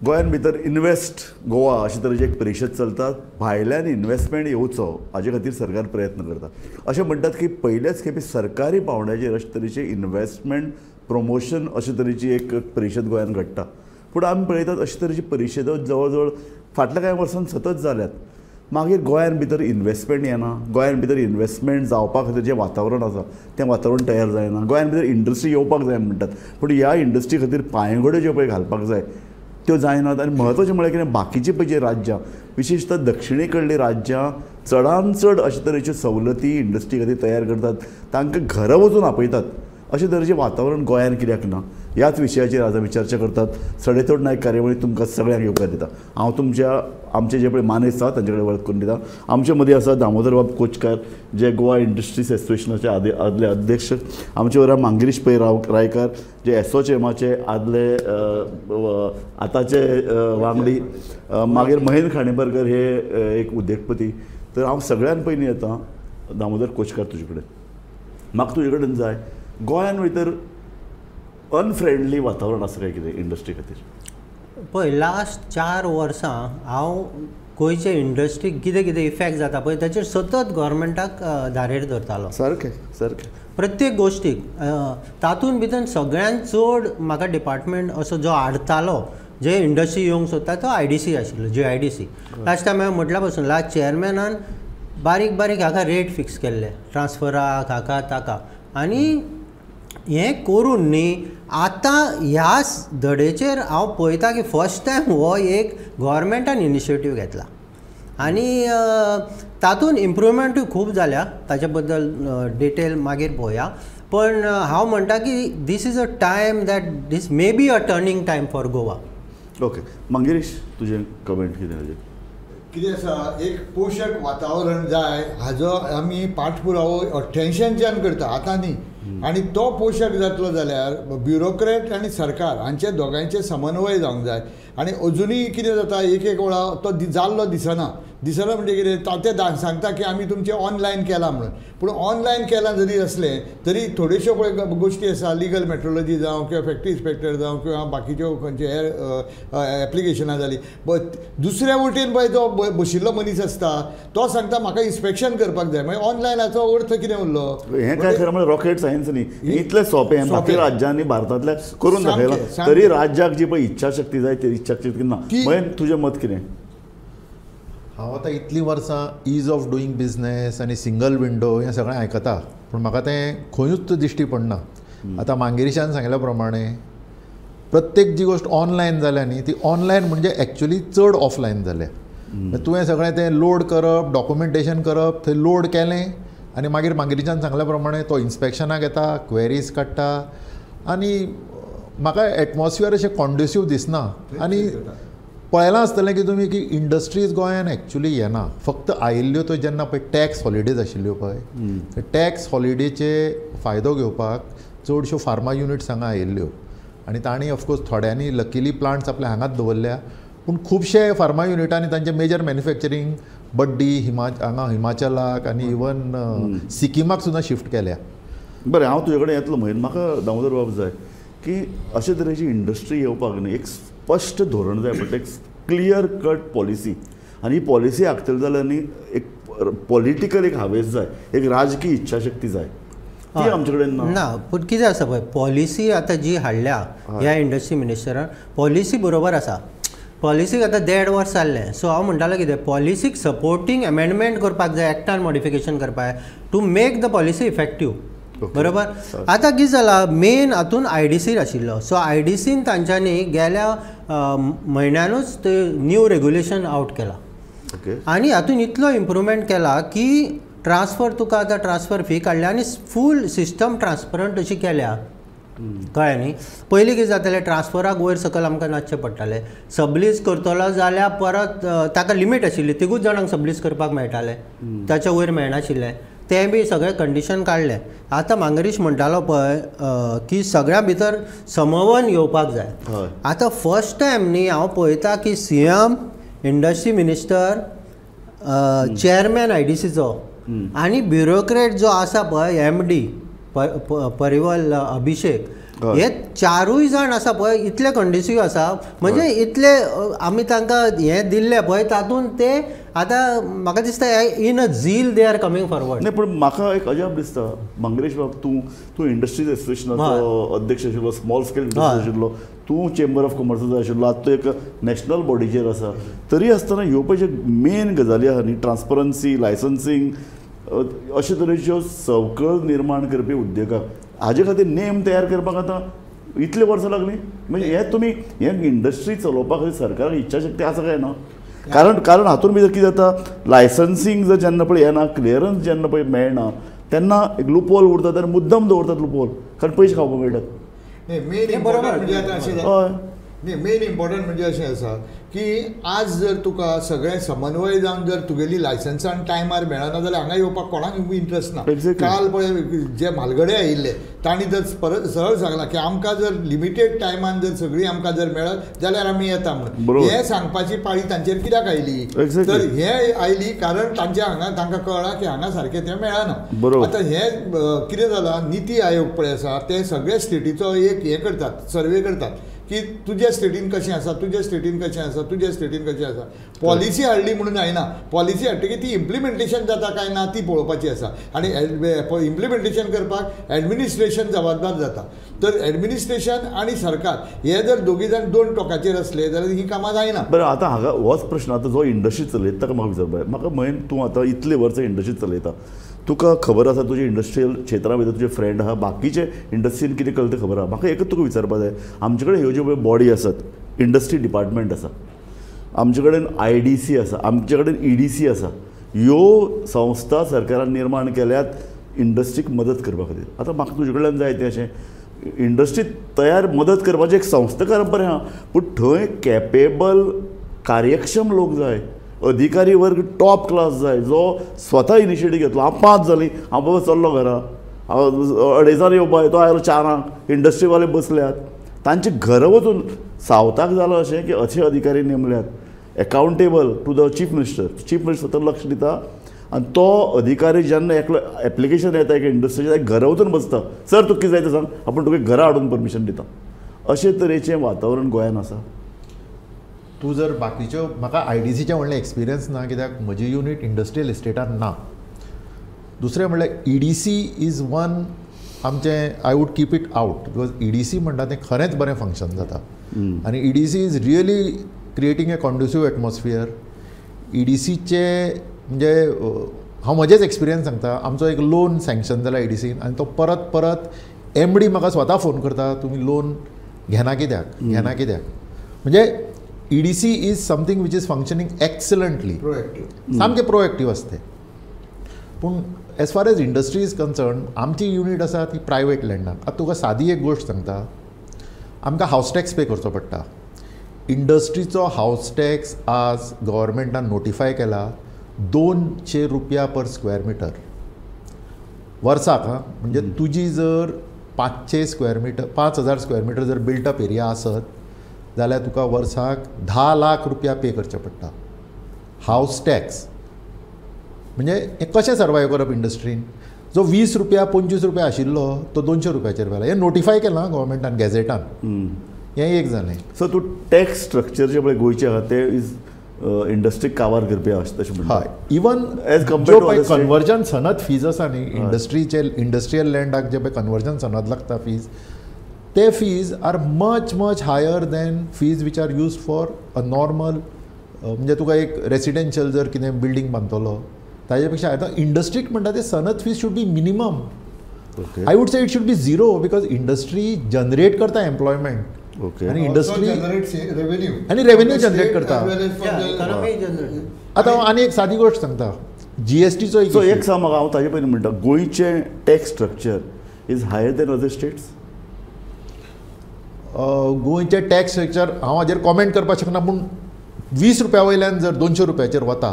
गोंयान भितर इन्वेस्ट गोवा अशे तरेची एक परिशद चलता. भायल्यान इन्वेस्टमेंट येवचो हाजे खातीर सरकार प्रयत्न करता. अशें म्हणटात की पयलेच खेपे सरकारी पावंड्याचेर अशे तरेचे इन्वेस्टमेंट प्रमोशन अशे तरेची एक परिशद गोंयान घडटा. पूण आमी पळयतात अशे तरेची परिशदो जवळ जवळ फाटल्या कांय वर्सांत सतत जाल्यात. मागीर गोंयान भितर इन्वेस्टमेंट येना, गोंयान भितर इन्वेस्टमेंट जावपा खातीर जें वातावरण आसा तें वातावरण तयार जायना. गोंयान भितर इंडस्ट्री येवपाक जाय म्हणटात, पूण ह्या इंडस्ट्री खातीर पांयगड्यो ज्यो पळय घालपाक जाय त्यो जायनात. आनी म्हत्वाचें म्हळ्यार कितें, बाकीची पळय जी राज्यां, विशेशतः दक्षिणे कडलीं राज्यां चडान चड अशे तरेच्यो सवलती इंडस्ट्री खातीर तयार करतात, तांकां घरा वचून आपयतात. अशें तरेचें वातावरण गोंयान कित्याक ना, ह्याच विशयाचेर आज आमी चर्चा करतात. सडेतोड नायक कार्यावळीत तुमकां सगळ्यांक येवकार दिता. हांव तुमच्या आमचे जे पळय मानेस्त आसा तांचे कडेन वळख करून दिता. आमचे मदीं आसा दामोदर बाब कोचकार, जे गोवा इंडस्ट्रीज एसोसिएशनाचे आदले अध्यक्ष. आमचे बरोबर मांगिरीश पै रायकार, जे एसोचेमाचे आदले आतांचे वांगडी. मागीर महेंद्र खांडेपारकर हे एक उद्देगपती. तर हांव सगळ्यान पयलीं येता दामोदर कोचकार तुजे कडेन. म्हाका तुजे कडेन जाय, गोंयान भितर अनफ्रेंडली वातावरण आसा काय कितें इंडस्ट्री खातीर? पळय, लास्ट 4 वर्सां हांव गोंयचे इंडस्ट्रीक कितें कितें इफेक्ट जाता पळय ताचेर सतत गव्हर्मेंटाक धारेर धरतालो. सारकें सारकें प्रत्येक गोश्टीक. तातूंत भितर सगळ्यांत चड म्हाका डिपार्टमेंट असो जो आडतालो, जे इंडस्ट्री येवंक सोदता तो IDC आशिल्लो, GIDC. Last time हांवें म्हटल्या पसून लास्ट चेअरमॅनान बारीक बारीक हाका रेट फिक्स केल्ले, ट्रान्सफराक हाका ताका. आनी हें करून न्ही आतां ह्या धडेचेर हांव पळयता की फर्स्ट टायम हो एक गव्हर्मेंटान इनिशिएटीव घेतला आनी तातूंत इम्प्रुवमेंटूय खूब जाल्या. ताचे बद्दल डिटेल मागीर पळोवया. पण हांव म्हणटा की this is a time that this may be a turning time for Goa. Okay Manguirish, तुजें कमेंट कितें हाजेर? कितें आसा, एक पोशक वातावरण जाय हाजो आमी पाठपुरावो 88च्यान करता, आतां न्ही. आनी तो पोशक जातलो जाल्यार ब्युरोक्रेट आनी सरकार हांचे दोगांयचे समन्वय जावंक जाय. आनी अजुनूय कितें जाता, एक एक वेळा तो जाल्लो दिसना. दिसना म्हणजे कितें, ते सांगता की आमी तुमचें ऑनलायन केलां म्हणून, पूण ऑनलायन केलां जरी आसलें तरी थोड्योश्यो पळय गोश्टी आसा, लिगल मेट्रोलॉजी जावं किंवा फॅक्टरी इन्स्पेक्टर जावं किंवा बाकीच्यो खंयच्यो हेर एप्लिकेशनां जालीं. बट दुसऱ्या वटेन पळय जो बशिल्लो मनीस आसता तो सांगता म्हाका इन्स्पेक्शन करपाक जाय. मागीर ऑनलायनाचो अर्थ कितें उरलो? हें काय खरें म्हळ्यार रॉकेट सायन्स न्ही, इतलें सोंपें बाकी राज्यांनी भारतांतल्या करून दाखयलां, तरी राज्याक जी पळय इच्छाशक्ती जाय ती इच्छाशक्ती ना. मागीर तुजें मत कितें? हांव आतां इतलीं वर्सां is of doing business आनी सिंगल विंडो हें सगळें आयकता, पूण म्हाका तें खंयूच दिश्टी पडना. आतां मांगिरीशान सांगिल्ल्या प्रमाणे प्रत्येक जी गोश्ट ऑनलायन जाल्या न्ही, ती ऑनलायन म्हणजे एक्चुली चड ऑफलायन जाल्या. तुवें सगळें तें लोड करप, डॉक्युमेंटेशन करप, थंय लोड केलें आनी मागीर मांगिरीशान सांगल्या प्रमाणे तो इन्स्पेक्शनाक येता, क्वेरीज काडटा आनी म्हाका एटमॉस्फियर अशें कॉन्ड्युसीव दिसना. आनी पळयलां आसतलें की तुमी की इंडस्ट्रीज गोंयान एक्चुली येना, फक्त आयिल्ल्यो त्यो जेन्ना पळय टॅक्स हॉलिडेज आशिल्ल्यो पळय, टॅक्स हॉलिडेचे फायदो घेवपाक चडश्यो फार्मा युनिट्स हांगा आयिल्ल्यो आनी तांणी ऑफकोर्स थोड्यांनी लकीली प्लांट्स आपल्या हांगाच दवरल्या, पूण खुबशे फार्मा युनिटांनी तांचे मेजर मॅन्युफॅक्चरींग बड्डी हांगा हिमाचलाक आनी इवन सिक्किमाक सुद्दां शिफ्ट केल्या. बरें, हांव तुजे कडेन येतलो म्हण म्हाका दामोदर बाब जाय की अशे तरेची इंडस्ट्री येवपाक न्ही एक स्पश्ट धोरण जाय पडटा, एक क्लियर कट पॉलिसी. आनी ही पॉलिसी आंखतली जाल्यार न्ही एक पॉलिटिकल एक हावेस जाय, एक राजकीय इच्छाशक्ती जाय, ती आमचे कडेन ना. ना, पूण कितें आसा पळय, पॉलिसी आतां जी हाडल्या ह्या इंडस्ट्री मिनिस्टरान, पॉलिसी बरोबर आसा. पॉलिसीक आतां 1.5 वर्स जाल्लें. सो हांव म्हणटालो कितें, पॉलिसीक सपोर्टींग एमेंडमेंट करपाक जाय, एक्टान मॉडिफिकेशन करपाक जाय to make the policy effective. बरोबर. आतां कितें जालां, मेन हातून IDC आशिल्लो. सो IDCन तांच्यांनी गेल्या म्हयन्यानूच ते न्यू रेगुलेशन आवट केलां आनी हातून इतलो इम्प्रुवमेंट केला की ट्रान्सफर तुका आतां ट्रान्सफर फी काडल्या आनी फूल सिस्टम ट्रान्सपरंट अशी केल्या. कळ्ळें न्ही? पयलीं कितें जातालें, ट्रान्सफराक वयर सकयल आमकां नाचचें पडटालें. सबलीज करतलो जाल्यार परत ताका लिमीट आशिल्ली, तिगूच जाणांक सबलीज करपाक मेळटालें, ताच्या वयर मेळनाशिल्लें. तें बी सगळें कंडिशन काडलें. आतां मांगिरीश म्हणटालो पळय की सगळ्यां भितर समवन येवपाक जाय. आतां फर्स्ट टायम न्ही हांव पळयता की CM, industry minister, chairman IDCचो आनी ब्युरोक्रेट जो आसा पळय MD परिवल अभिषेक, हे चारूय जाण आसा पळय इतले कंड्युसीव आसा, म्हणजे इतले आमी तांकां हें दिल्लें पळय तातूंत ते आतां म्हाका दिसता in a zeal they are coming forward. नाही, पण म्हाका एक अजाप दिसता मंगेश बाब, तूं तूं इंडस्ट्रीज एसोसिएशनाचो अध्यक्ष आशिल्लो, स्मॉल स्केल इंडस्ट्रीज आशिल्लो, तूं चेंबर ऑफ कॉमर्साचो आशिल्लो, आतां तूं एक नॅशनल बॉडीचेर आसा, तरी आसतना ह्यो पळय ज्यो मेन गजाली आसा न्ही, ट्रान्सपरन्सी, लायसन्सींग, अशे तरेच्यो संवकळ निर्माण करपी उद्देगाक हाजे खातीर नेम तयार करपाक आतां इतले वर्सां लागलीं. म्हणजे हे तुमी हे इंडस्ट्री चलोवपा खातीर सरकाराक इच्छाशक्ती आसा काय ना? कारण कारण हातूंत भितर कितें जाता, लायसन्सींग जर जेन्ना पळय येना, क्लियरन्स जेन्ना पळय मेळना, तेन्ना एक लुपोल उरता, तेन्ना मुद्दम दवरतात लुपोल, कारण पयशे खावपाक मेळटात. मेन इम्पॉर्टंट म्हणजे आतां अशें, न्ही मेन इम्पॉर्टंट म्हणजे अशें आसा की आज जर तुका सगळें समन्वय जावन जर तुगेली लायसन्सान टायमार मेळना जाल्यार हांगा येवपाक कोणाक इंट्रस्ट ना. काल पळय जे म्हालगडे आयिल्ले तांणी जर परत सरळ सांगलां की आमकां जर लिमिटेड टायमान जर सगळीं आमकां जर मेळत जाल्यार आमी येता म्हणून. हें सांगपाची पाळी तांचेर कित्याक आयली? तर हें आयली कारण तांचे हांगा तांकां कळ्ळां की हांगा सारकें तें मेळना. आतां हें कितें जालां, निती आयोग पळय आसा ते सगळे स्टेटीचो एक हें करतात, सर्वे करतात की तुज्या स्टेटीन कशें आसा, तुज्या स्टेटीन कशें आसा, तुज्या स्टेटीन कशें आसा. पॉलिसी हाडली म्हणून जायना, पॉलिसी हाडटकीर ती इम्प्लिमेंटेशन जाता काय ना ती पळोवपाची आसा, आनी इम्प्लिमेंटेशन करपाक एडमिनिस्ट्रेशन जबाबदार जाता. तर एडमिनिस्ट्रेशन आनी सरकार हे जर दोगी जाण दोन टोकाचेर आसले जाल्यार ही कामां जायना. बरें, आतां हांगा होच प्रश्न आतां जो इंडस्ट्री चलयता ताका म्हाका विचारपाक, म्हाका म्हण तूं आतां इतले वर्सां इंडस्ट्री चलयता, तुका खबर आसा तुजे इंडस्ट्रियल क्षेत्रा भितर तुजे फ्रेंड आहा, बाकीचे इंडस्ट्रीन कितें कळटा तें खबर आहा. म्हाका एकच तुका विचारपाक जाय, आमचे कडेन ह्यो ज्यो बॉडी आसात, इंडस्ट्री डिपार्टमेंट आसा, आमचे कडेन IDC आसा, आमचे कडेन EDC आसा, ह्यो संस्था सरकारान निर्माण केल्यात इंडस्ट्रीक मदत करपा खातीर. आतां म्हाका तुजे कडल्यान जाय तें अशें इंडस्ट्री तयार मदत करपाची एक संस्था करप बरें आहा, पूण थंय कॅपेबल कार्यक्षम लोक जाय, अधिकारी वर्ग टॉप क्लास जाय, जो स्वता इनिशिएटीव घेतलो. हांव 5 जालीं, हांव बाबा चल्लो घरा, हांव 2:30 येवपा, तो आयलो 4 इंडस्ट्रीवाले बसल्यात, तांचे घरा वचून सावथाक जालां अशें की अशे अधिकारी नेमल्यात accountable to the chief minister. Chief minister स्वता लक्ष दिता आनी तो अधिकारी जेन्ना एकलो एप्लिकेशन येता एका इंडस्ट्रीचें, घरा वचून बसता, सर तुका कितें जाय तें सांग, आपूण तुका घरा हाडून परमिशन दिता. अशे तरेचें वातावरण गोंयांत आसा. तूं जर बाकीच्यो, म्हाका IDCचें व्हडलें एक्सपिरियन्स ना, कित्याक म्हजी युनीट इंडस्ट्रियल इस्टेटान ना. दुसरें म्हणल्यार EDC is one आमचें, I would keep it out because EDC म्हणटा तें खरेंच बरें फंक्शन जाता आनी EDC is really creating a conducive atmosphere. EDCचे म्हणजे हांव म्हजेच एक्सपिरियन्स सांगता, आमचो एक लोन सँक्शन जाला EDCन आनी तो परत परत MD म्हाका स्वता फोन करता, तुमी लोन घेना कित्याक, घेना कित्याक. म्हणजे EDC is something which is functioning excellently, सामकें प्रोएक्टीव आसता. पूण as far as industry is concern, आमची युनीट आसा ती प्रायवेट लँडान. आतां तुका सादी एक गोश्ट सांगता, आमकां हावस टॅक्स पे करचो पडटा. इंडस्ट्रीचो हावस टॅक्स आज गव्हर्मेंटान नोटिफाय केला 200 रुपया पर स्क्वेअर मिटर वर्साक. हां, म्हणजे तुजी जर 500 स्क्वेअर मिटर, 5000 स्क्वेअर मिटर जर बिल्टअप एरिया आसत जाल्यार तुका वर्साक 10 लाख रुपया पे करचे पडटा हावस टॅक्स. म्हणजे हें कशें सर्वायव करप इंडस्ट्रीन? जो 20 रुपया 25 रुपया आशिल्लो तो 200 रुपयाचेर व्हेला. हें नोटिफाय केलां गव्हर्मेंटान गॅझेटान. हें एक जालें. सो तूं टॅक्स स्ट्रक्चर जें पळय गोंयचें आहा तें is इंडस्ट्रीक काबार करपी आसा तशें म्हणटा. हय, even as compared to conversion सनद फीज आसा न्ही, इंडस्ट्रीचे इंडस्ट्रियल लँडाक जे पळय कन्वर्जन सनद लागता फीज, ते fees are much much higher than fees which are use for a normal. म्हणजे तुका एक रेसिडेन्शियल जर कितें बिल्डींग बांदतलो ताजे पेक्षा आतां इंडस्ट्रीक म्हणटा ते सनद fees should be minimum. I would say it should be 0 because industry generate करता एम्प्लॉयमेंट आनी इंडस्ट्री रेवेन्यू आनी रेवेन्यू जनरेट करता. आतां हांव आनी एक सादी गोश्ट सांगता, GSTचो सो एक सांग म्हाका, हांव ताजे पयलीं म्हणटा, गोंयचें tax structure is higher than other states. गोंयचें टॅक्स स्ट्रक्चर हांव हाजेर कॉमेंट करपाक शकना, पूण 20 रुपया वयल्यान जर 200 रुपयाचेर वता,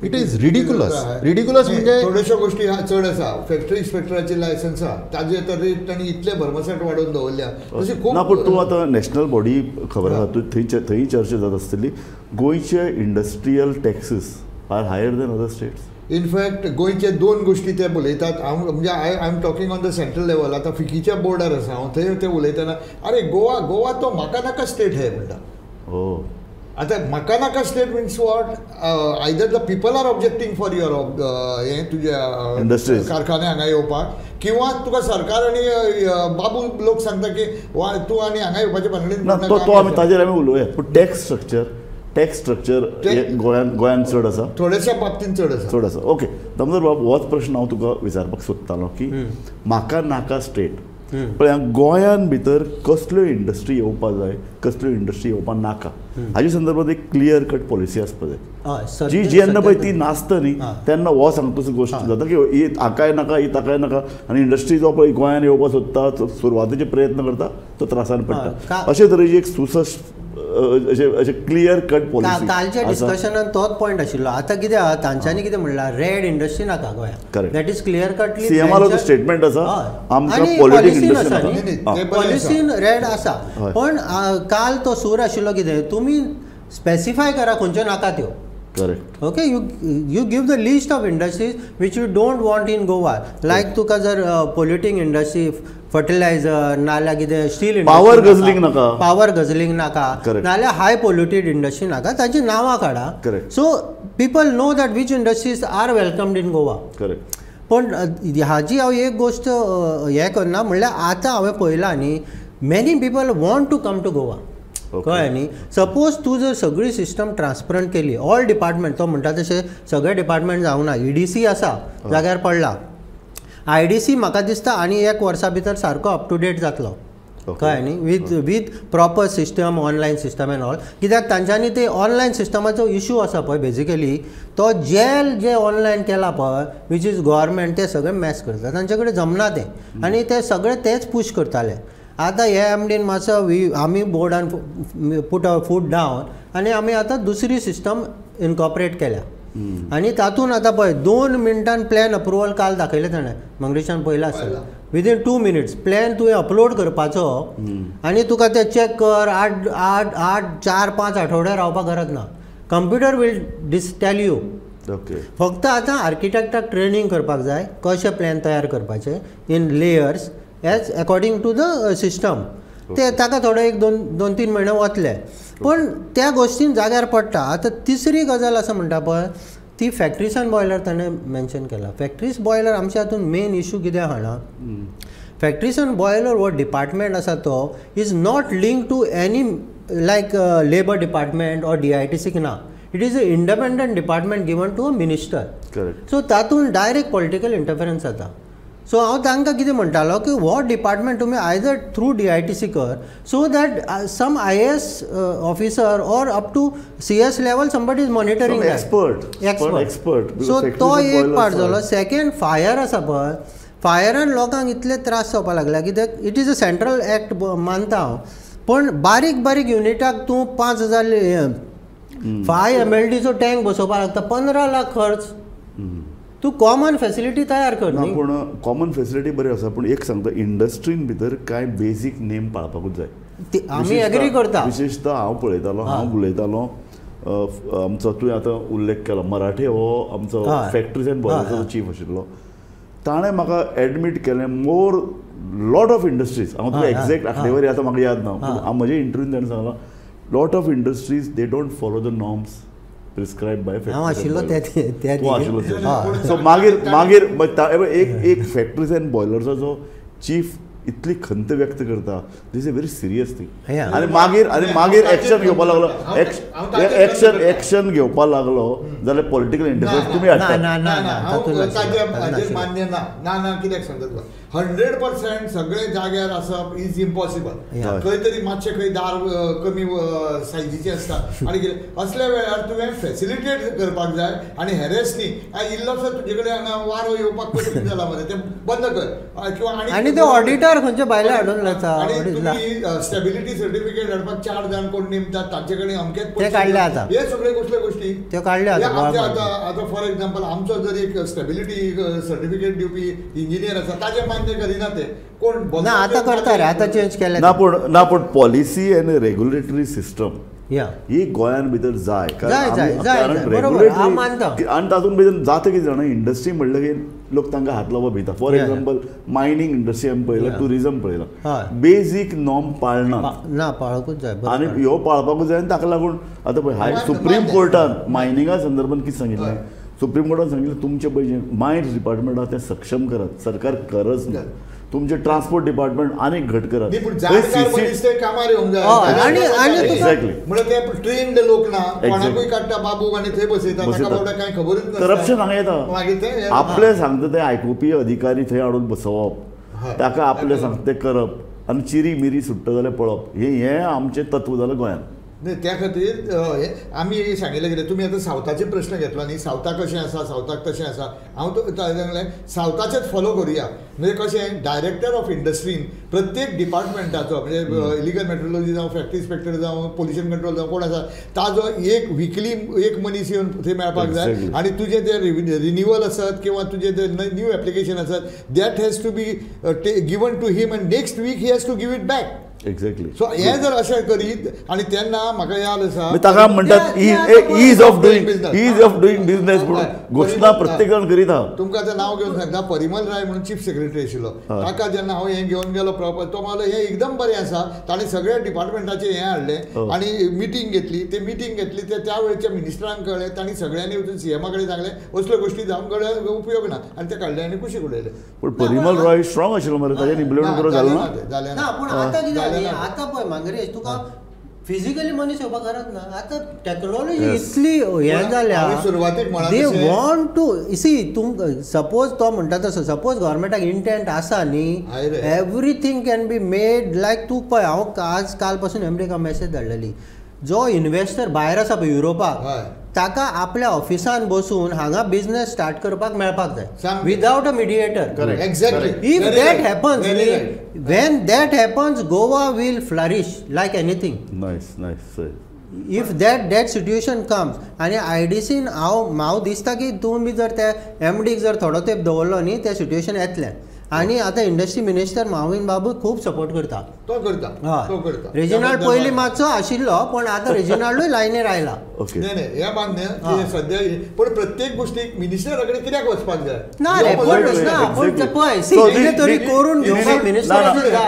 it is ridiculous. Ridiculous म्हणजे थोड्योश्यो गोश्टी चड आसा. फॅक्टरी इन्स्पेक्टराचे लायसन्स आसा ताजे तर रेट तांणी इतले भरमसाट वाडोवन दवरल्या. तशी खूब ना, पूण तूं आतां नॅशनल बॉडी खबर आसा, तूं थंय थंय चर्चा जाता आसतली. गोंयचे industrial taxes are higher than other states. In fact गोंयचे दोन गोष्टी ते उलयतात. हांव म्हणजे I am talking on the central level. आतां फिकीच्या बोर्डार आसा हांव, थंय ते उलयतना अरे गोवा गोवा तो म्हाका नाका स्टेट हे म्हणटा. हो, आतां म्हाका नाका state means what? Either the people are objecting for your हें तुज्या कारखाने हांगा येवपाक, किंवा तुका सरकार आनी बाबू लोक सांगता की वा तूं आनी हांगा येवपाचें भानगडीन. तो आमी ताजेर आमी उलोवया. पूण टॅक्स स्ट्रक्चर, टॅक्स स्ट्रक्चर गोंयान गोंयान चड आसा, थोडेशा बाबतीन चड आसा, चड आसा. ओके दामोदर बाब, होच प्रश्न हांव तुका विचारपाक सोदतालो की म्हाका नाका स्टेट, पण गोंयान भितर कसल्यो इंडस्ट्री येवपा जाय, कसल्यो इंडस्ट्री येवपा नाका, हाजे संदर्भात एक क्लियर कट पॉलिसी आसपा जाय. जी जेन्ना पळय ती नासता न्ही तेन्ना हो सांगतो गोश्ट जाता की ही हाकाय नाका, ही ताकाय नाका, आनी इंडस्ट्री जो पळय गोंयान येवपाक सोदता, सुरवातेचे प्रयत्न करता तो त्रासान पडटा. अशे तरेची एक सुसश्ट अशें क्लियर कट पॉलिसी. कालच्या डिस्कशनान तोच पॉयंट आशिल्लो. आतां कितें आहा, तांच्यांनी कितें म्हणलां, रेड इंडस्ट्री नाका गोंयांत, that is clear cutly सीएमालो statement आसा, आमकां पॉलिसी आसा न्ही, पॉलिसीन रेड आसा. पण काल तो सूर आशिल्लो कितें, तुमी स्पेसिफाय करा खंयच्यो नाका त्यो. Correct. Okay, you give the list of industries which you don't want in Goa. Like तुका जर पोल्युटींग इंडस्ट्री, फर्टिलायझर, नाल्यार कितें स्टील, पावर गझलिंग नाका, पावर गझलिंग नाका, नाल्यार हाय पोल्युटेड इंडस्ट्री नाका, तांची नांवां काडा. So people know that which industries are welcomed in Goa. Correct. पण हाजी हांव एक गोश्ट हें करना, म्हणल्यार आतां हांवें पळयलां न्ही, many people want to come to Goa. कळ्ळें न्ही? सपोज तूं जर सगळी सिस्टम ट्रान्सपरंट केली, ऑल डिपार्टमेंट, तो म्हणटा तशें सगळे डिपार्टमेंट जावंक ना, EDC आसा जाग्यार पडला, IDC म्हाका दिसता आनी एक वर्सा भितर सारको अप टू डेट जातलो. कळ्ळें न्ही? With with proper system, online system and all. कित्याक तांच्यांनी ते ऑनलायन सिस्टमाचो इशू आसा पळय, बेजिकली तो जेल जे ऑनलायन केला पळय, which is government, ते सगळें मॅस करता, तांचे कडेन जमना तें, आनी ते सगळे तेच पूश करताले. आतां हे एमडीन मातसो आमी बोर्डान पुट our foot down आनी आमी आतां दुसरी सिस्टम इनकॉपरेट केल्या. आनी तातूंत आतां पळय 2 मिनटान प्लॅन अप्रुवल काल दाखयलें ताणें, मंगेशान पळयलां आसतलें. विदीन 2 मिनट्स प्लॅन तुवें अपलोड करपाचो आनी तुका तें चॅक कर, 8 8 8 4 5 आठवडे रावपाक गरज ना, computer will dis tell you. फक्त आतां आर्किटेक्टाक ट्रेनींग करपाक जाय कशें प्लॅन तयार करपाचें in layers as according to the system. ते ताका थोडे एक 2-3 म्हयने वतले, पण त्या गोश्टीन जाग्यार पडटा. आतां तिसरी गजाल आसा म्हणटा पळय, ती फॅक्ट्रीज आनी बॉयलर ताणें मेन्शन केला. फॅक्ट्रीज बॉयलर आमच्या हातून मेन इशू कितें आहा, फॅक्ट्रीज आनी बॉयलर हो डिपार्टमेंट आसा तो is not link to any like labour department or DITC ना, it is a independent department given to a minister. So तातूंत डायरेक्ट पॉलिटिकल इंटरफरन्स जाता. सो हांव तांकां कितें म्हणटालो की हो डिपार्टमेंट तुमी आयदर थ्रू DITC कर, so that some IAS officer or up to CS level somebody is monitoring, expert expert. So तो एक पार्ट जालो. सेकेंड, फायर आसा पळय, फायरान लोकांक इतले त्रास जावपाक लागल्या कित्याक it is a central act मानता हांव, पण बारीक बारीक युनिटाक तूं 5000 5 MLDचो टँक बसोवपाक लागता, 15 लाख खर्च. तूं कॉमन फॅसिलिटी तयार कर. ना, पूण कॉमन फॅसिलिटी बरी आसा, पूण एक सांगता, इंडस्ट्रीन भितर कांय बेजीक नेम पाळपाकूच जाय. आमी एग्री करता. विशेशतः हांव पळयतालो, हांव उलयतालो, आमचो तुवें आतां उल्लेख केलो मराठे हो आमचो फॅक्ट्रीज अँड बॉयलर्साचो चीफ आशिल्लो, ताणें म्हाका एडमीट केलें मोर लॉट ऑफ इंडस्ट्रीज. हांव तुका एग्जॅक्ट आंकडेवारी आतां म्हाका याद ना, पूण म्हजे इंटरव्यून ताणें सांगलां, lot of industries they don't follow the norms prescribed by हांव आशिल्लो ते. तूं आशिल्लो. सो मागीर मागीर एक एक फॅक्ट्रीज अँड बॉयलर्साचो चीफ इतली खंत व्यक्त करता, this a very serious thing. आनी मागीर आनी मागीर एक्शन घेवपाक लागलो, एक्शन एक्शन घेवपाक लागलो जाल्यार पॉलिटिकल इंटरफरन्स तुमी हाडटा. मान्य ना ना ना, कित्याक सांगता तुका, 100% सगळे जाग्यार आसप is impossible. खंय तरी मातशें खंय दार कमी सायजीचें आसता आनी कितें असल्या वेळार तुवें फॅसिलिटेट करपाक जाय आनी हॅरेस न्ही. इल्लोसो तुजे कडेन हांगा वारो येवपाक कठीण जाला मरे, तें बंद कर. किंवा आनी ते ऑडिटर खंयचे भायले हाडून लायता, आनी तुमी स्टेबिलिटी सर्टिफिकेट हाडपाक 4 जाण कोण नेमतात तांचे कडेन अमकेच ते काडले आतां, हे सगळे कसल्यो गोश्टी त्यो काडले आतां. आतां आतां फॉर एग्जाम्पल आमचो जर एक स्टेबिलिटी सर्टिफिकेट दिवपी इंजिनियर आसा ताजें मान्य करिना ते कोण ना आतां करता रे, आतां चेंज केलें ना. पूण ना, पूण पॉलिसी आनी रेगुलेटरी सिस्टम ही गोंयान भितर जाय, कारण रेग्युलेटरी आनी तातूंत भितर जाता कितें जाणा, इंडस्ट्री म्हणलें की लोक तांकां हात लावपाक भिता. फॉर एक्झाम्पल मायनींग इंडस्ट्री आमी पळयला, ट्युरिजम पळयला, बेजीक नॉर्म पाळना, ना पाळकूच जाय आनी ह्यो पाळपाकूच जाय. आनी ताका लागून आतां पळय हाय सुप्रीम कोर्टान मायनिंगा संदर्भात कितें सांगिल्लें, सुप्रीम कोर्टान सांगिल्लें तुमचें पळय जें मायन्स डिपार्टमेंट आहा तें सक्षम करात, सरकार गरज ना. तुमचें ट्रान्सपोर्ट डिपार्टमेंट आनीक घट करात. ट्रेन्ड लोक ना, कोणाकूय काडटा बाबू आनी थंय बसयता, कांय खबरूच ना. करप्शन हांगा येता, आपलें सांगता तें आयकुपी अधिकारी थंय हाडून बसोवप, ताका आपलें सांगता तें करप आनी चिरी मिरी सुट्टा जाल्यार पळप, हें आमचें तत्व जालां गोंयांत. न्ही त्या खातीर आमी सांगिल्लें कितें, तुमी आतां सावथाचे प्रश्न घेतलो न्ही, सावथाक कशें आसा, सावथाक तशें आसा, हांव तो सांगलें सावथाचेच फॉलो करुया. म्हणजे कशें डायरेक्टर ऑफ इंडस्ट्रीन प्रत्येक डिपार्टमेंटाचो, म्हणजे इलिगल मेट्रोलॉजी जावं, फॅक्टरी इन्स्पेक्टर जावं, पोल्युशन कंट्रोल जावं, कोण आसा ताजो एक विकली एक मनीस येवन थंय मेळपाक जाय. आनी तुजें ते रिन्युअल आसत किंवा तुजें ते न्यू एप्लिकेशन आसत, that has to be given to him and next week he has to give it back. Exactly. So हे जर अशें करीत आनी तेन्ना म्हाका याद आसा ताका म्हणटात ease of doing, ease of doing business म्हणून घोशणा प्रत्येक जाण करीत आहा. तुमकां आतां नांव घेवन सांगता, परिमल राय म्हणून चीफ सेक्रेटरी आशिल्लो, ताका जेन्ना हांव हें घेवन गेलो प्रॉपर, तो म्हणलो हें एकदम बरें आसा. ताणें सगळ्या डिपार्टमेंटाचें हें हाडलें आनी मिटींग घेतली. ते मिटींग घेतली ते त्या वेळच्या मिनिस्टरांक कळ्ळें, तांणी सगळ्यांनी वचून सीएमा कडेन सांगलें असल्यो गोश्टी जावन कडेन उपयोग ना, आनी ते काडले आनी कुशीक उडयले. पूण परिमल रॉय स्ट्रॉंग आशिल्लो मरे, ताजें इम्प्लिमेंट करूंक जालें ना? जालें ना. पूण आतां कितें आतां पळय मांगरेश, तुका फिजिकली मनीस येवपाक गरज ना, आतां टॅक्नोलॉजी इतली हें जाल्या, सुरवातेक they want to सी. तुमकां सपोज तो म्हणटा तसो, सपोज गव्हर्मेंटाक इंटेंट आसा न्ही, everything can be made like. तूं पळय, हांव आज काल पासून एमडीक मॅसेज धाडलेली, जो इन्वेस्टर भायर आसा पळय युरोपाक, ताका आपल्या ऑफिसान बसून हांगा बिझनेस स्टार्ट करपाक मेळपाक जाय without a mediator. Exactly. If that happens, when that happens, Goa will flourish like anything. Nice nice. If that that situation comes. आनी आयडीसीन हांव म्हाका दिसता की तुमी जर त्या एमडीक जर थोडो तेंप दवरलो न्ही, तें सिट्युएशन येतलें. आनी आतां इंडस्ट्री मिनिस्टर माविन बाबू खूब सपोर्ट करता, तो करता, तो करता. रेजिनाल्ड पयलीं मातसो आशिल्लो, पण आतां रेजिनाल्डूय लायनीर आयला. न्ही न्ही हें मान्य की सद्या, पण प्रत्येक गोश्टीक मिनिस्टरा कडेन कित्याक वचपाक जाय? ना रे, ना, पूण पळय कितें तरी करून घेवपाक मिनिस्टर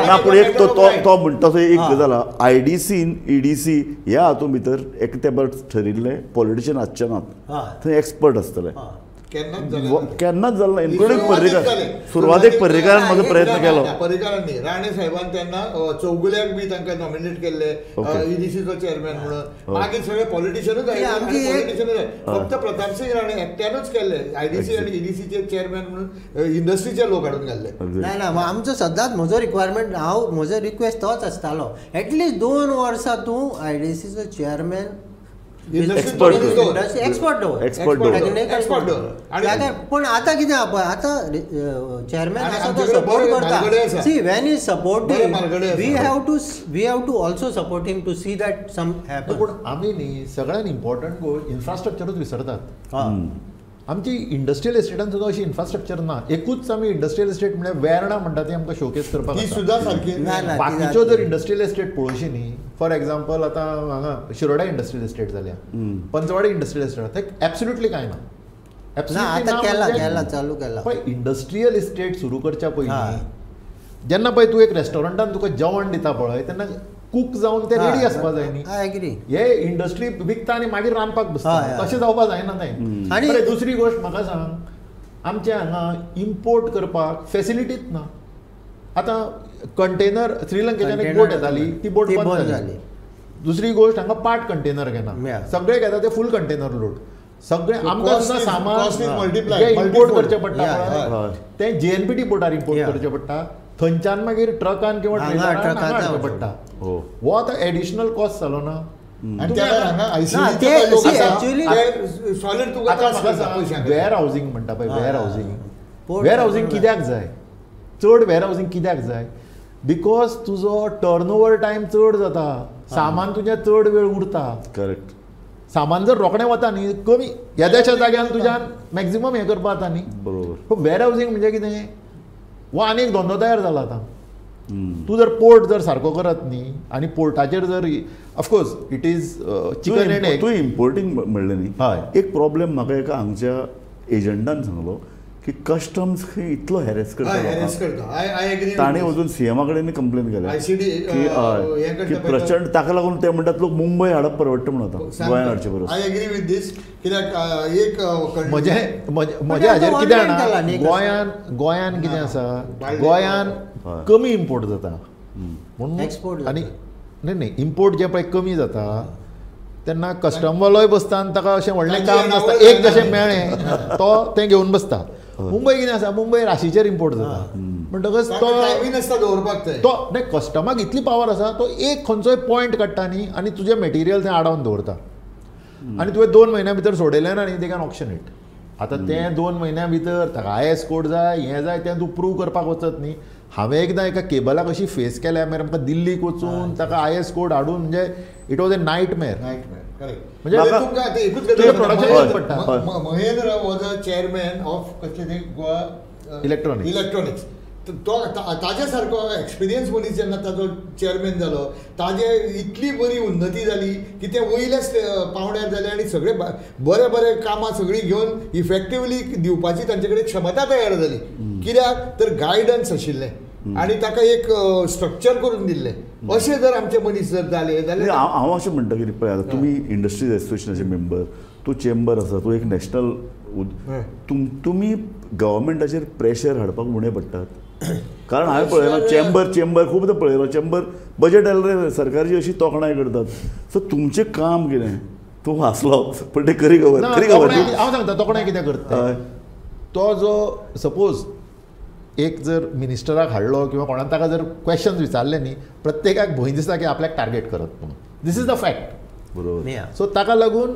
ना. पूण एक तो म्हणटा तो एक गजाल आहा, आयडीसीन ईडीसी ह्या हातूंत भितर एक तेंपार ठरिल्ले पॉलिटिशियन आसचे नात, थंय एक्सपर्ट आसतले. केन्नाच जालें ना, इन्क्लुडींग पर्रीकार. सुरवातेक पर्रीकारान म्हजो प्रयत्न केलो, पर्रीकारांनी राणे साहेबान तेन्ना चौगुल्याक बी तांकां नॉमिनेट केल्ले ईडीसीचो चेअरमॅन म्हणून. मागीर सगळे पॉलिटिशियनूच आयले, फक्त प्रतापसिंग राणे एकट्यानूच केल्ले आयडीसी आनी ईडीसीचे चेअरमॅन म्हणून इंडस्ट्रीचे लोक हाडून घाल्ले. ना ना, आमचो सदांच म्हजो रिक्वायरमेंट, हांव म्हजो रिक्वेस्ट तोच आसतालो, एटलिस्ट 2 वर्सां तूं आयडीसीचो चेअरमॅन एक्सपर्ट दवर. पण आतां कितें आहा पळय, आतां चेअरमॅन आसा तो सपोर्ट करता. See, when is supporting, we have to also support him to see that some happen. पूण आमी न्ही सगळ्यात इम्पॉर्टंट गोश्ट इन्फ्रास्ट्रक्चरूच विसरतात. आमची इंडस्ट्रियल एस्टेटान सुद्दां अशी इन्फ्रास्ट्रक्चर ना. एकूच आमी इंडस्ट्रियल एस्टेट म्हळ्यार वेर्णा म्हणटा ती आमकां शोकेस करपाक सुद्दां सारकी. बाकीच्यो जर इंडस्ट्रियल एस्टेट पळोवशी न्ही, फॉर एग्जाम्पल आतां हांगा शिरोडा इंडस्ट्रियल एस्टेट जाल्या, पंचवाडी इंडस्ट्रियल एस्टेट, थंय एब्सोल्युटली कांय ना. चालू केला पळय इंडस्ट्रियल इस्टेट सुरू करच्या पयलीं जेन्ना पळय तूं एक रेस्टॉरंटान तुका जेवण दिता पळय, तेन्ना कूक जावन ते रेडी आसपा जाय न्ही. I agree. हे इंडस्ट्री विकता आनी मागीर रांदपाक बसता, तशें जावपा जायना तें. आनी दुसरी गोश्ट म्हाका सांग, आमच्या हांगा इम्पोर्ट करपाक फेसिलिटीच ना. आतां कंटेनर श्रीलंकेच्यान एक बोट येताली, ती बोट बंद जाली. दुसरी गोश्ट हांगा पार्ट कंटेनर घेना, सगळे घेता ते फूल कंटेनर लोड. सगळे आमकां सुद्दां सामान इम्पोर्ट करचें पडटा, तें जीएनपीटी पोर्टार इम्पोर्ट करचें पडटा, थंयच्यान मागीर ट्रकान किंवा ट्रेलरान हाडचें पडटा. हो आतां एडिशनल कॉस्ट जालो ना. वेअर हावजींग म्हणटा पळय, वेअर हावजींग, वेअर हावजींग कित्याक जाय? चड वेअर हावजींग कित्याक जाय? Because तुजो टर्न ओवर टायम चड जाता, सामान तुजें चड वेळ उरता. करेक्ट. सामान जर रोखडें वता न्ही, कमी येद्याच्या जाग्यान तुज्यान मॅक्झिमम हें करपा जाता न्ही. बरोबर. वेअर हावजींग म्हणजे कितें, हो आनी एक धंदो तयार जाला आतां. तूं जर पोर्ट जर सारको करत न्ही आनी पोर्टाचेर जर of course it is chicken and egg. तूं इम्पोर्टींग म्हणलें न्ही, हय. एक प्रॉब्लेम म्हाका एका हांगच्या एजंटान सांगलो की कस्टम्स खंय इतलो हॅरेस करता, ताणें वचून सीएमा कडेन कंप्लेन केल्या की प्रचंड, ताका लागून ते म्हणटात लोक मुंबय हाडप परवडटा म्हणून आतां गोंयांत हाडचे परस. I agree with this. कित्याक एक म्हजें हाजेर कितें जाणा, गोंयान गोंयान कितें आसा, गोंयान कमी इम्पोर्ट जाता म्हणून एक्सपोर्ट आनी न्ही न्ही इम्पोर्ट जें पळय कमी जाता तेन्ना कस्टमवालोय बसता आनी ताका अशें व्हडलें काम नासता, एक जशें मेळ्ळें तो तें घेवन बसता. मुंबय कितें आसा, मुंबय राशीचेर इम्पोर्ट जाता म्हणटकच तो दवरपाक तो न्ही कस्टमाक इतली पावर आसा, तो एक खंयचोय पॉयंट काडटा न्ही आनी तुजें मटेरियल थंय आडावन दवरता आनी तुवें 2 म्हयन्या भितर सोडयलें ना न्ही they can auction it. आतां तें 2 म्हयन्या भितर ताका IS code जाय, हें जाय, तें तूं प्रूव करपाक वचत न्ही. हांवें एकदां एका केबलाक अशी फेस केल्या, मागीर आमकां दिल्लीक वचून ताका IS code हाडून, म्हणजे it was a nightmare. म्हणजे Mahendra was a chairman of कसले ते गोवा इलेक्ट्रॉनिक्स, तो ताजे सारको एक्सपिरियन्स मनीस जेन्ना ताजो चेअरमॅन जालो, ताजे इतली बरी उन्नती जाली की ते वयल्या पावंड्यार जाले आनी सगळे बरे बरे कामां सगळीं घेवन इफेक्टिवली दिवपाची तांचे कडेन क्षमता तयार जाली. कित्याक तर गायडन्स आशिल्लें आनी ताका एक स्ट्रक्चर करून दिल्लें. अशें जर आमचे मनीस जर जाले जाल्यार हांव अशें म्हणटा की पळय आतां तुमी इंडस्ट्रीज एसोसिएशनाचे मेंबर, तूं चेंबर आसा, तूं एक नॅशनल, तुमी गव्हर्मेंटाचेर प्रेशर हाडपाक उणें पडटात. कारण हांवें पळयलां चेंबर चेंबर खूबदां पळयलां, चेंबर बजेट आयलें सरकारची अशी तोखणाय करतात. सो तुमचें काम कितें? तूं हांसलो पण तें खरी खबर, खरी खबर. हांव सांगता तोखणाय कितें करता तो जो सपोज एक जर मिनिस्टराक हाडलो किंवा कोणाक ताका जर क्वेश्चन्स विचारले न्ही, प्रत्येकाक भंय दिसता की आपल्याक टार्गेट करत म्हणून. This is the fact. बरोबर. सो ताका लागून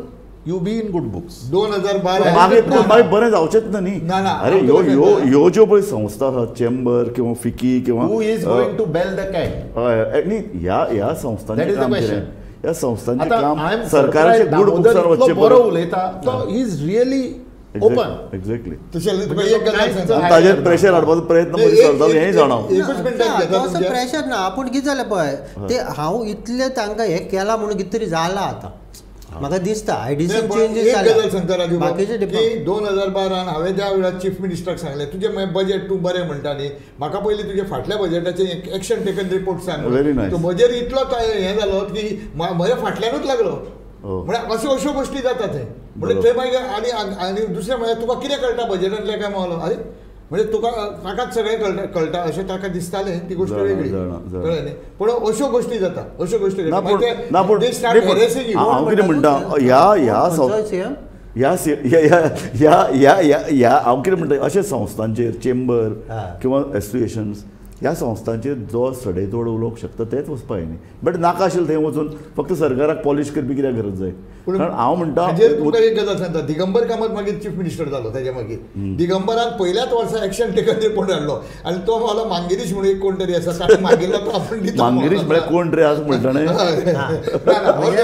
you be in good books. 2012 मागीर बरें जावचेंच ना न्ही. अरे ह्यो ह्यो ह्यो ज्यो पळय संस्था आसात, चेंबर किंवा फिकी किंवा who is going to bell the cat, हय न्ही, ह्या ह्या संस्थांचें काम कितें, ह्या संस्थांचें काम सरकाराचे गुड बुक्सार वचचें. बरो उलयता तो, is really open. Exactly. तशें ताजेर प्रेशर हाडपाचो प्रयत्न मदीं चलतालो हेंय जाणा. तसो प्रेशर ना, आपूण कितें जालें पळय ते हांव इतलें तांकां हें केलां म्हणून कितें तरी जालां आतां म्हाका दिसता. आयडीसी चेंजीस एक गजाल सांगता राजू की 2012 हांवें त्या वेळार चीफ मिनिस्टराक सांगलें, तुजें बजेट तूं बरें म्हणटा न्ही, म्हाका पयलीं तुजें फाटल्या बजेटाचें एक्शन टेकन रिपोर्ट सांग. म्हजेर इतलो हें जालो की म्हज्या फाटल्यानूच लागलो. म्हळ्यार अश्यो अश्यो गोश्टी जाता थंय. म्हणजे थंय मागीर आनी आनी दुसरें म्हळ्यार तुका कितें कळटा बजेटांतलें काय म्हणलो, अरे म्हणजे तुका ताकाच सगळें कळटा अशें ताका दिसतालें, ती गोश्ट वेगळी, कळ्ळें न्ही. पूण अश्यो गोश्टी जाता, अश्यो गोश्टी. हांव कितें म्हणटा, ह्या ह्या ह्या ह्या ह्या ह्या हांव कितें म्हणटा, अशे संस्थांचेर चेंबर किंवा एसोसिएशन्स ह्या संस्थांचेर जो सडेतोड उलोवंक शकता तेच वचपा न्ही. बट नाका आशिल्लें थंय वचून फक्त सरकाराक पॉलिश करपी कित्याक गरज जाय. कारण हांव म्हणटा तुमकां एक गजाल सांगता, दिगंबर कामत मागीर चीफ मिनिस्टर जालो, ताच्या मागीर दिगंबरान पहिल्याच वर्सा एक्शन टेकन रिपोर्ट हाडलो आनी तो मला मांगिरीश म्हणून एक कोण तरी आसा ताणें मागिल्लो तो आपूण दिता. मांगिरीश म्हळ्यार कोण रे असो म्हणटा न्ही,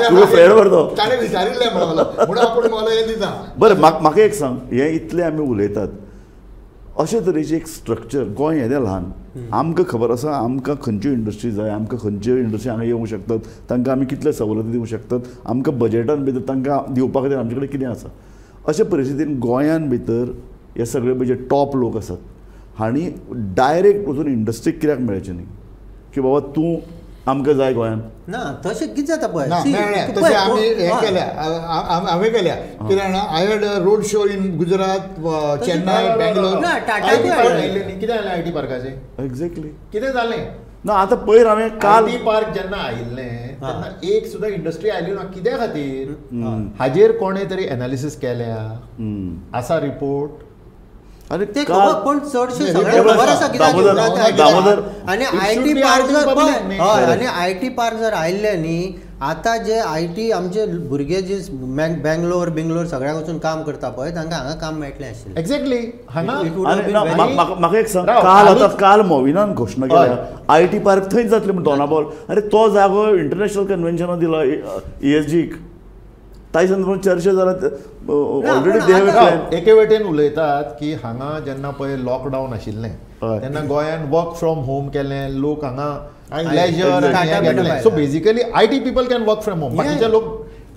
तुजो फ्रेंड मरे तो, ताणें विचारिल्लें म्हणलो म्हणून आपूण मला हें दिता. बरें म्हाका एक सांग, हें इतलें आमी उलयतात, अशे तरेचें एक स्ट्रक्चर गोंय येदें ल्हान, आमकां खबर आसा आमकां खंयच्यो इंडस्ट्री जाय, आमकां खंयच्यो इंडस्ट्री हांगा येवंक शकतात, तांकां आमी कितले सवलती दिवंक शकतात, आमकां बजेटान भितर तांकां दिवपा खातीर आमचे कडेन कितें आसा. अशे परिस्थितीन गोंयान भितर हे सगळे म्हणजे टॉप लोक आसात हांणी डायरेक्ट वचून इंडस्ट्रीक कित्याक मेळचें न्ही की बाबा तूं आमकां जाय गोंयान ना. तशें कितें जाता पळय, तशें आमी हें केल्या, हांवें केल्या कित्याक I had a road show in Gujarat, Chennai, Bangalore. कितें जालें IT पार्काचें? एक्झॅक्टली कितें जालें ना आतां पयर हांवें काल IT park जेन्ना आयिल्लें तेन्ना एक सुद्दां इंडस्ट्री आयली ना. कित्या खातीर? हाजेर कोणें तरी एनालिसीस केल्या आसा, रिपोर्ट. अरे ते पण चडशे सगळ्यांक खबर आसा कित्याक. आनी IT park जर हय, आनी IT park जर आयिल्ले न्ही, आतां जे IT आमचे भुरगे जे बेंगलोर बिंगलोर सगळ्याक वचून काम करता पळय, तांकां हांगा काम मेळटलें आशिल्लें. एक्झॅक्टली. म्हाका एक सांग, काल आतां काल मोविनान घोशणा केल्या IT park थंयच जातलें म्हण दोनापावल. अरे तो जागो इंटरनॅशनल कन्व्हेन्शनान दिला ESGक. ताजे संदर्भात चर्चा जाला ऑलरेडी they have plan. एके वटेन उलयतात की हांगा जेन्ना पळय लॉकडावन आशिल्लें तेन्ना गोंयान वर्क फ्रॉम होम केलें, लोक हांगा लेजर घेतलें. So basically IT people can work from home, बाकीचे लोक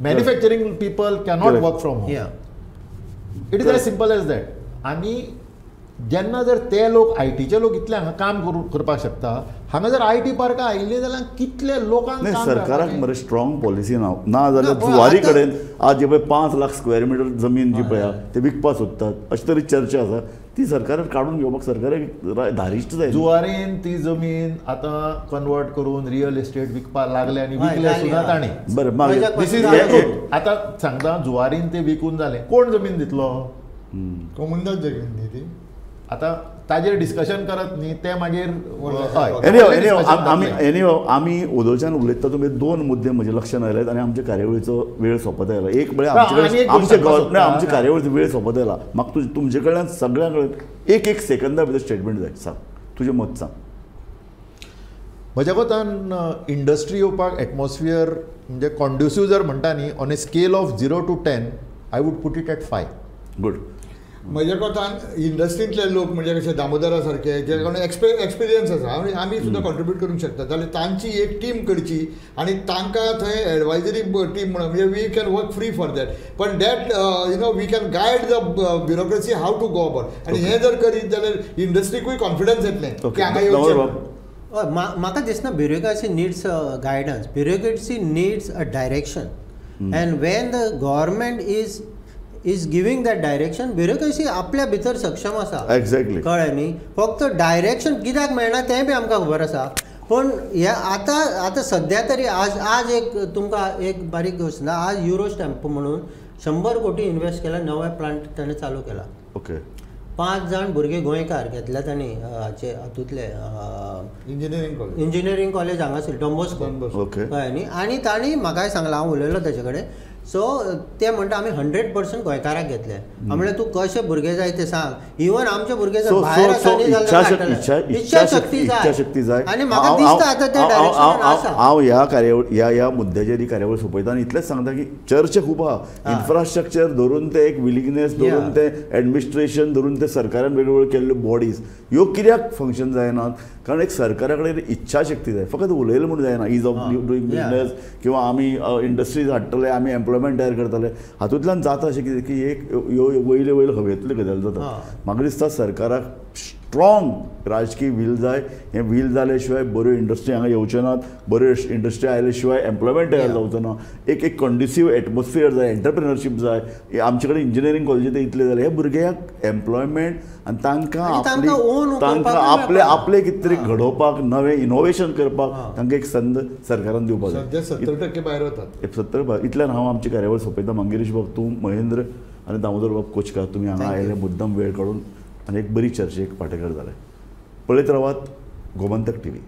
manufacturing people cannot work from home. It is as simple as that. आनी जेन्ना जर ते लोक आयटीचे लोक इतले हांगा काम करपाक शकता, हांगा जर IT पार्कां आयिल्ली जाल्यार कितले लोकांक सरकाराक मरे स्ट्रॉंग पॉलिसी ना ना जाल्यार जुवारी कडेन आज जे पळय 5 लाख स्क्वेअर मिटर जमीन जी पळय ते विकपाक सोदतात अशी तरी चर्चा आसा. ती सरकाराक काडून घेवपाक सरकाराक धारिश्ट जाय. जुवारीन ती जमीन आतां कन्वर्ट करून रियल इस्टेट विकपाक लागले आनी विकले सुद्दां तांणी. बरें, मागीर आतां सांगता जुवारीन ते विकून जालें, कोण जमीन दितलो? कोमुनिदाद जमीन न्ही ती. आतां ताजेर डिस्कशन करत न्ही ते मागीर. एनीवे आमी ओदोळच्यान उलयता तुमी 2 मुद्दे म्हज्या लक्षांत आयले आनी आमच्या कार्यावळीचो वेळ सोंपत आयला. एक म्हळ्यार आमचे गव्हर्नमेंट आमच्या कार्यावळीचो वेळ सोंपत आयला. म्हाका तुमचे कडल्यान सगळ्यां कडेन एक एक सेकंदा भितर स्टेटमेंट जाय. सांग तुजें मत सांग. म्हज्या कोतान इंडस्ट्री येवपाक एटमॉस्फियर म्हणजे कॉन्ड्युसीव जर म्हणटा न्ही, on a scale of 0 to 10 I would put it at 5. Good. म्हज्या कोतान इंडस्ट्रींतले लोक म्हणजे कशे दामोदरा सारके जे कोण एक्सपिरियन्स आसा आनी आमी सुद्दां कॉन्ट्रिब्यूट करूंक शकता जाल्यार तांची एक टीम करची आनी तांकां थंय एडवायजरी टीम म्हणून म्हणजे we can work free for that, पण that you know we can guide the bureaucracy how to go about. आनी हें जर करीत जाल्यार इंडस्ट्रीकूय कॉन्फिडन्स येतलें की हांगा येवचें. म्हाका दिसना bureaucracy needs guidance, bureaucracy needs a direction, and when the government is giving that direction, bureaucracy आपल्या भितर सक्षम आसा. एक्झॅक्टली, कळ्ळें न्ही. फक्त डायरेक्शन कित्याक मेळना तें बी आमकां खबर आसा. पूण हे आतां आतां सद्या तरी आज आज एक तुमकां एक बारीक गोश्ट ना, आज युरो स्टॅम्प म्हणून 100 कोटी इन्वेस्ट केला, नवे प्लांट ताणें चालू केला. ओके, 5 जाण भुरगे गोंयकार घेतल्या तांणी हाचे हातूंतले इंजिनियरींग कॉलेज हांगासर डॉन बॉस्को. ओके, कळ्ळें न्ही. आनी तांणी म्हाकाय सांगलां, हांव उलयलो ताचे कडेन. सो ते म्हणटा आमी 100% गोंयकाराक घेतले. म्हणल्यार तूं कशे भुरगे जाय ते सांग, इवन आमचे भुरगे जर भायर आसा न्ही जाल्यार इच्छाशक्ती जाय. आनी म्हाका दिसता आतां ते डायरेक्शनान आसा. हांव ह्या कार्यावळ ह्या ह्या मुद्द्याचेर ही कार्यावळ सोंपयता आनी इतलेंच सांगता की चर्चा खूब आहा. इन्फ्रास्ट्रक्चर धरून ते एक विलिंगनेस धरून ते एडमिनिस्ट्रेशन धरून ते सरकारान वेगवेगळ्यो केल्ल्यो बॉडीज ह्यो कित्याक फंक्शन जायनात? कारण एक सरकारा कडेन इच्छाशक्ती जाय. फकत उलयलें म्हूण जायना is of doing business किंवा आमी इंडस्ट्रीज हाडटले, आमी एम्प्लॉयमेंट तयार करतले, हातूंतल्यान जाता अशें कितें की एक ह्यो वयले वयले हवेंतल्यो गजाली जाता. म्हाका दिसता सरकाराक स्ट्रॉंग राजकीय व्हील जाय. हें व्हील जाले शिवाय बऱ्यो इंडस्ट्री हांगा येवच्यो नात, बऱ्यो इंडस्ट्री आयले शिवाय एम्प्लॉयमेंट तयार जावचो ना. एक एक कंड्युसीव एटमॉस्फियर जाय, एंटरप्रिनरशीप जाय. आमचे कडेन इंजिनियरींग कॉलेजी इतले जाले, हे भुरग्यांक एम्प्लॉयमेंट आनी तांकां तांकां आपले आपले कितें तरी घडोवपाक, नवें इनोवेशन करपाक तांकां एक संद सरकारान दिवपाक जाय. 70% भायर वतात. 70 इतल्यान हांव आमची कार्यावळ सोंपयता. मंगेश बाब, तूं, महेंद्र आनी दामोदर बाब कोचकार, तुमी हांगा आयले मुद्दम वेळ काडून आनी एक बरी चर्चेक वांटेकार जाले. पळयत रावात गोमंतक टीव्ही.